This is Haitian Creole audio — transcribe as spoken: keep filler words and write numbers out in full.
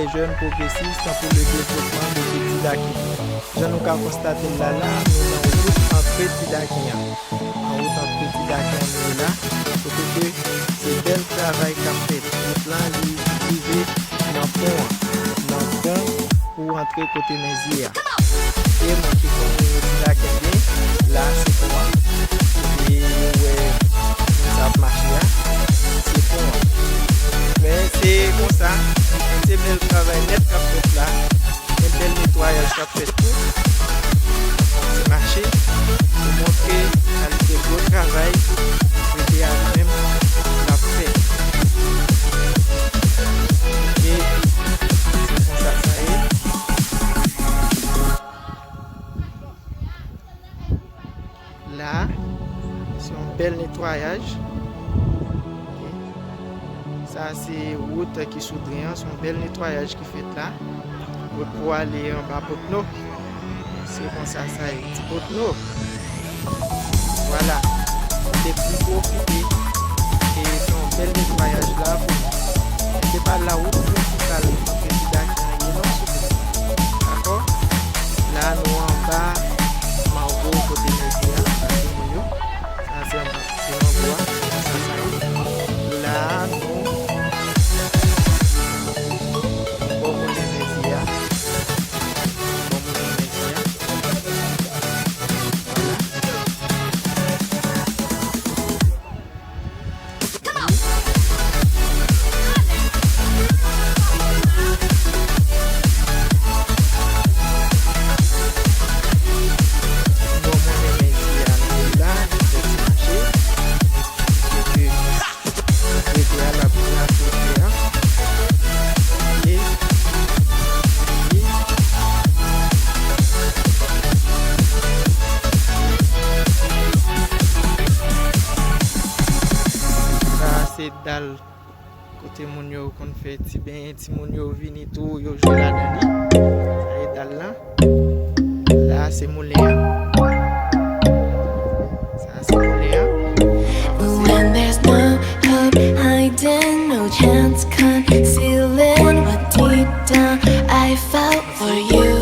Jèn pwogresis, tanpou le devlopman de Ti Dakin. Jan nou ka konstate l la, la, nou nan wout antre Ti Dakin an. Nan wout antre Ti Dakin an, nou ye la, kote ke se bèl travay k ap fèt. Wout lan, li rive nan pon an. Nan pon pou antre kote Mèzye a. E mwen ki konn Ti Dakin byen, la se pon an. Kote yo wè moun sa ap mache a, se pon an. Men se konsa, se bèl travay nèt k ap fèt la. Gen bèl netwayaj k ap fèt tou. Ti mache pou montre kalite gwo travay Rete a li menm l ap fè. Ok, se konsa sa ye. La, se yon bèl netwayaj. Ok. Sa se wout ki sou dren an, se yon bèl netwayaj ki fèt la. Wout pou ale anba Potno. Se konsa sa ye, Ti Potno. Vwala. Te pou pwofite e fè yon bèl netwayaj la pou nou. Se pa la wout prensipal antre Ti Dakin an ye non, souple. Dakò? La nou anba mango kote Mèzye a, sa se moun yo. Sa se anba, se mango a, sa sa ye. La nou bò kote Mèzye a. Bò kote Mèzye a. Vwala. Bon, mwen menm, mèsi a nou la, nou fè ti mache. Kote, kote a la pou la kote a. E, e. Sa se dal kote moun yo konn fè ti benyen, timoun yo vini tou, yo jwe ladan li. Sa e dal lan. La se moulen an. Sa se moulen an. Avanse. When there's no hope hiding, no chance concealing, but deep down I fell for you.